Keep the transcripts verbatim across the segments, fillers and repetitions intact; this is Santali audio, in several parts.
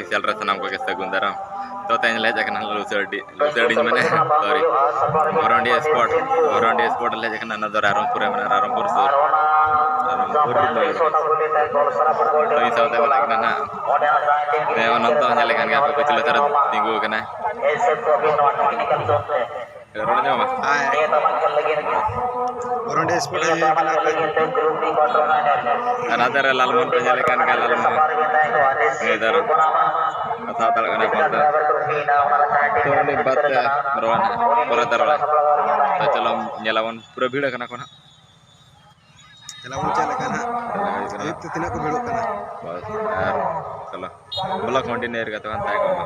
ᱪᱮᱱᱮᱞ ᱨᱮ ᱥᱟᱱᱟᱢ ᱠᱚᱜᱮ ᱥᱟᱹᱜᱩᱱ ᱫᱟᱨᱟᱢ᱾ ᱛᱚ, ᱛᱮᱦᱮᱧ ᱞᱮ ᱦᱮᱡ ᱟᱠᱟᱱᱟ ᱞᱩᱥᱟᱹᱰᱤ, ᱞᱩᱥᱟᱹᱰᱤᱧ ᱢᱮᱱᱮᱫᱼᱟ, ᱥᱚᱨᱤ, ᱵᱷᱚᱨᱚᱱᱰᱤ ᱥᱯᱚᱴ, ᱵᱷᱚᱨᱚᱱᱰᱤ ᱥᱯᱚᱴ ᱞᱮ ᱦᱮᱡ ᱟᱠᱟᱱᱟ᱾ ᱚᱱᱟ ᱫᱚ ᱨᱟᱭᱨᱚᱝᱯᱩᱨ ᱨᱮ ᱢᱮᱱᱟᱜᱼᱟ, ᱨᱟᱭᱨᱚᱝᱯᱩᱨ ᱥᱩᱨ, ᱨᱟᱭᱨᱚᱝᱯᱩᱨ ᱨᱮ᱾ ᱛᱚ, ᱤᱧ ᱥᱟᱶᱛᱮ ᱢᱮᱱᱟᱜ ᱠᱤᱱᱟ ᱱᱟᱦᱟᱜ, ᱛᱮ ᱚᱱᱚᱱᱛᱚ ᱦᱚᱸ ᱧᱮᱞᱮ ᱠᱟᱱ ᱜᱮᱭᱟ, ᱯᱤᱪᱷᱞᱟᱹ ᱥᱮᱫ ᱨᱮ ᱛᱤᱸᱜᱩ ᱟᱠᱟᱱᱟᱭ᱾ ᱨᱚᱲ ᱟᱸᱡᱚᱢᱚᱜ ᱠᱟᱱᱟ? ᱦᱟᱭ᱾ ᱵᱷᱚᱨᱚᱱᱰᱤ ᱥᱯᱚᱴ ᱦᱮᱡ ᱦᱩᱭ ᱠᱟᱱᱟ ᱟᱯᱮ᱾ ᱟᱨ ᱱᱟᱛᱮ ᱨᱮ ᱞᱟᱞᱢᱳᱦᱚᱱ ᱯᱮ ᱧᱮᱞᱮ ᱠᱟᱱ ᱜᱮᱭᱟ, ᱞᱟᱞᱢᱳᱦᱚᱱ᱾ ᱱᱩᱭ ᱫᱚ ᱠᱟᱛᱷᱟ ᱦᱟᱛᱟᱲᱚᱜ ᱠᱟᱱᱟ ᱯᱷᱳᱱ ᱛᱮ᱾ ᱛᱚ, ᱩᱱᱤ ᱵᱟᱫ ᱛᱮ ᱨᱚᱲᱟ ᱱᱟᱦᱟᱜ, ᱯᱚᱨᱮ ᱛᱮ ᱨᱚᱲᱟ᱾ ᱛᱚ, ᱪᱚᱞᱚ ᱧᱮᱞᱟᱵᱚᱱ, ᱯᱩᱨᱟᱹ ᱵᱷᱤᱲ ᱟᱠᱟᱱᱟ ᱠᱚ ᱱᱟᱦᱟᱜ᱾ ᱪᱟᱞᱟᱣ ᱵᱚᱱ ᱪᱮᱫ ᱞᱮᱠᱟ ᱱᱟᱦᱟᱜ᱾ ᱪᱟᱞᱟᱣ ᱦᱩᱭᱩᱜ ᱠᱟᱱᱟ᱾ ᱟᱹᱭᱩᱵ ᱛᱮ ᱛᱤᱱᱟᱹᱜ ᱠᱚ ᱵᱷᱤᱲᱚᱜ ᱠᱟᱱᱟ᱾ ᱵᱟᱥ, ᱟᱨ ᱪᱚᱞᱚ, vlog continue ᱨᱮᱜᱮ ᱛᱚᱵᱮ ᱛᱟᱦᱮᱸ ᱠᱚᱜ ᱢᱟ᱾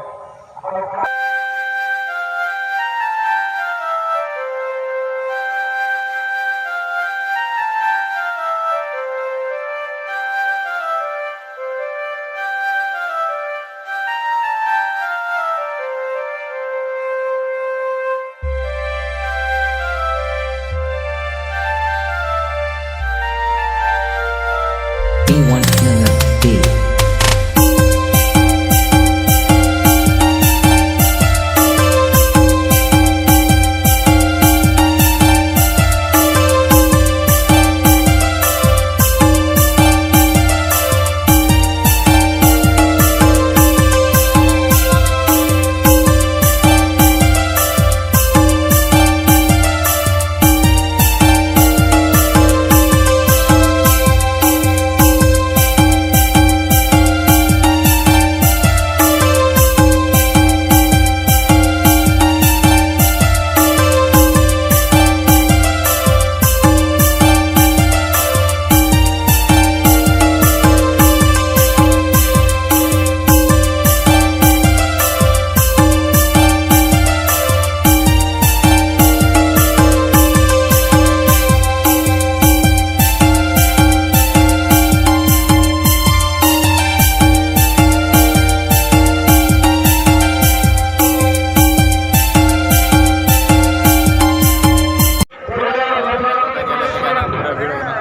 ᱯᱩᱨᱟᱹ ᱵᱷᱤᱲ ᱠᱟᱱᱟ᱾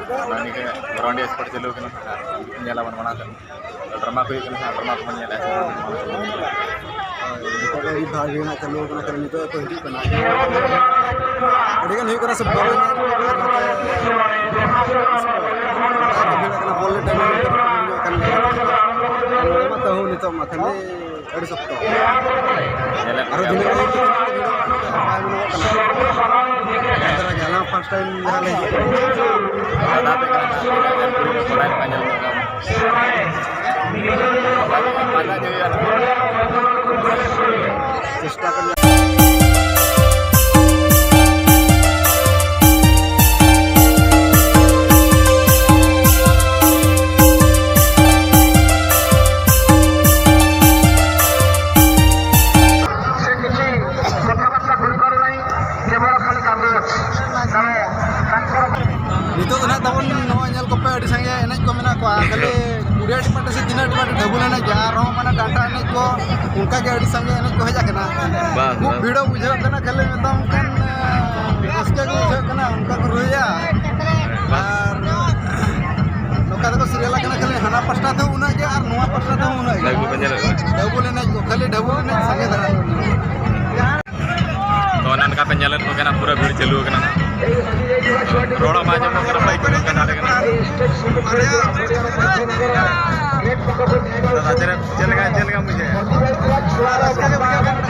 ᱱᱚᱜᱼᱚᱭ ᱱᱤᱝᱠᱟᱹ ᱵᱷᱚᱨᱚᱱᱰᱤ ᱥᱯᱚᱴ ᱪᱟᱹᱞᱩ ᱠᱟᱱᱟ, ᱟᱨ ᱧᱮᱞᱟᱵᱚᱱ ᱢᱟᱲᱟᱝ ᱥᱮᱫ᱾ ᱰᱨᱟᱢᱟ ᱠᱚ ᱦᱩᱭᱩᱜ ᱠᱟᱱᱟ, ᱰᱨᱟᱢᱟ ᱠᱚᱵᱚᱱ ᱧᱮᱞᱮᱫᱼᱟ᱾ ᱦᱳᱭ, ᱱᱤᱛᱚᱜ ᱫᱚ ᱟᱹᱰᱤ ᱵᱷᱟᱜᱽ ᱜᱮ ᱱᱟᱜ ᱪᱟᱹᱞᱩ ᱟᱠᱟᱱᱟ, ᱠᱷᱟᱹᱞᱤ ᱱᱤᱛᱚᱜ ᱜᱮᱠᱚ ᱦᱤᱡᱩᱜ ᱠᱟᱱᱟ᱾ ᱟᱹᱰᱤ ᱜᱟᱱ ᱦᱩᱭᱩᱜ ᱠᱟᱱᱟ ᱥᱮ ᱵᱟᱨᱚ ᱮᱱᱮᱡ, ᱟᱨ ᱱᱚᱛᱮ ᱵᱚᱞ ᱮᱱᱮᱡ ᱠᱟᱱᱟ, ᱱᱚᱰᱮ ᱢᱟ ᱛᱟᱹᱦᱩ ᱱᱤᱛᱚᱜ ᱢᱟ ᱠᱷᱟᱹᱞᱤ ᱟᱹᱰᱤ ᱥᱚᱠᱛᱚ᱾ ᱧᱮᱞᱮᱫ ᱟᱨᱚ ᱠᱚᱜᱮᱭᱟ᱾ ᱫᱷᱤᱱᱟᱹᱝ ᱠᱚ ᱵᱟᱭ ᱢᱮᱱᱚᱜᱚᱜ ᱠᱟᱱᱟ᱾ ᱟᱞᱟᱝ first time ᱡᱟᱦᱟᱸ ᱞᱮ ᱦᱤᱡᱩᱜ ᱠᱟᱱᱟ᱾ ᱫᱟᱫᱟ ᱯᱮ ᱠᱟᱱᱟ, ᱛᱤᱱᱟᱹᱜ ᱜᱟᱱ ᱠᱩᱲᱤ ᱠᱚ ᱵᱟᱰᱟᱭ ᱯᱟᱸᱡᱟ ᱞᱮᱠᱟ᱾ ᱯᱟᱸᱡᱟ ᱧᱚᱜ ᱦᱩᱭᱩᱜᱼᱟ᱾ ᱪᱮᱥᱴᱟ ᱠᱚ ᱱᱤᱛᱚᱜ ᱫᱚ ᱱᱟᱦᱟᱜ ᱛᱟᱵᱚᱱ ᱱᱚᱣᱟ ᱧᱮᱞ ᱠᱚᱯᱮ, ᱟᱹᱰᱤ ᱥᱟᱸᱜᱮ ᱮᱱᱮᱡ ᱠᱚ ᱢᱮᱱᱟᱜ ᱠᱚᱣᱟ, ᱠᱷᱟᱹᱞᱤ ᱠᱩᱲᱤᱭᱟ department ᱥᱮ ᱛᱤᱱᱟᱹᱜ department ᱰᱷᱟᱹᱵᱩᱞ ᱮᱱᱮᱡ, ᱟᱨᱦᱚᱸ ᱢᱟᱱᱮ ᱰᱟᱱᱴᱟ ᱮᱱᱮᱡ ᱠᱚ, ᱚᱱᱠᱟ ᱜᱮ ᱟᱹᱰᱤ ᱥᱟᱸᱜᱮ ᱮᱱᱮᱡ ᱠᱚ ᱦᱮᱡ ᱟᱠᱟᱱᱟ᱾ ᱵᱟᱥ, ᱠᱷᱩᱵ ᱵᱟᱥ᱾ ᱵᱷᱤᱲ ᱵᱩᱡᱷᱟᱹᱜ ᱠᱟᱱᱟ, ᱠᱷᱟᱹᱞᱤ ᱢᱮᱛᱟᱢ ᱠᱷᱟᱱ, ᱮᱸ, ᱨᱟᱹᱥᱠᱟᱹ ᱜᱮ ᱵᱩᱡᱷᱟᱹᱜ ᱠᱟᱱᱟ, ᱚᱱᱠᱟ ᱠᱚ ᱨᱩᱭᱟ᱾ ᱟᱨ ᱱᱚᱝᱠᱟ ᱛᱮᱠᱚ serial ᱟᱠᱟᱱᱟ, ᱠᱷᱟᱹᱞᱤ ᱦᱟᱱᱟ ᱯᱟᱥᱴᱟ ᱛᱮᱦᱚᱸ ᱩᱱᱟᱹᱜ ᱜᱮ ᱟᱨ ᱱᱚᱣᱟ ᱯᱟᱥᱴᱟ ᱛᱮᱦᱚᱸ ᱩᱱᱟᱹᱜ ᱜᱮ᱾ ᱰᱷᱟᱹᱵᱩᱞ ᱠᱚ ᱧᱮᱞᱚᱜ ᱠᱟᱱᱟ᱾ ᱰᱷᱟᱹᱵᱩᱞ ᱮᱱᱮᱡ ᱠᱚ, ᱠᱷᱟᱹᱞᱤ ᱰᱷᱟᱹᱵᱩᱞ ᱮᱱᱮᱡ ᱥᱟᱸᱜᱮ ᱫᱷᱟᱨᱟ᱾ ᱛᱚ, ᱚᱱᱮ ᱚᱱᱠᱟ ᱯᱮ ᱧᱮᱞᱮᱫ ᱠᱚ ᱠᱟᱱᱟ, ᱯᱩᱨᱟᱹ ᱵᱷᱤᱲ ᱪᱟᱹᱞᱩ ᱟᱠᱟᱱᱟ᱾ ᱨᱚᱲ ᱦᱚᱸ ᱵᱟᱝ ᱟᱸᱡᱚᱢᱚᱜ ᱠᱟᱱᱟ, ᱵᱟᱭᱤᱠ ᱠᱚ ᱫᱟᱞᱮ ᱠᱟᱱᱟ᱾ ᱫᱟᱫᱟ, ᱪᱮᱫ ᱪᱮᱫ ᱞᱮᱠᱟ, ᱪᱮᱫ ᱞᱮᱠᱟᱢ ᱵᱩᱡᱷᱟᱹᱣᱮᱫᱼᱟ? ᱨᱟᱹᱥᱠᱟᱹ ᱜᱮ ᱵᱩᱡᱷᱟᱹᱜ ᱠᱟᱱᱟ᱾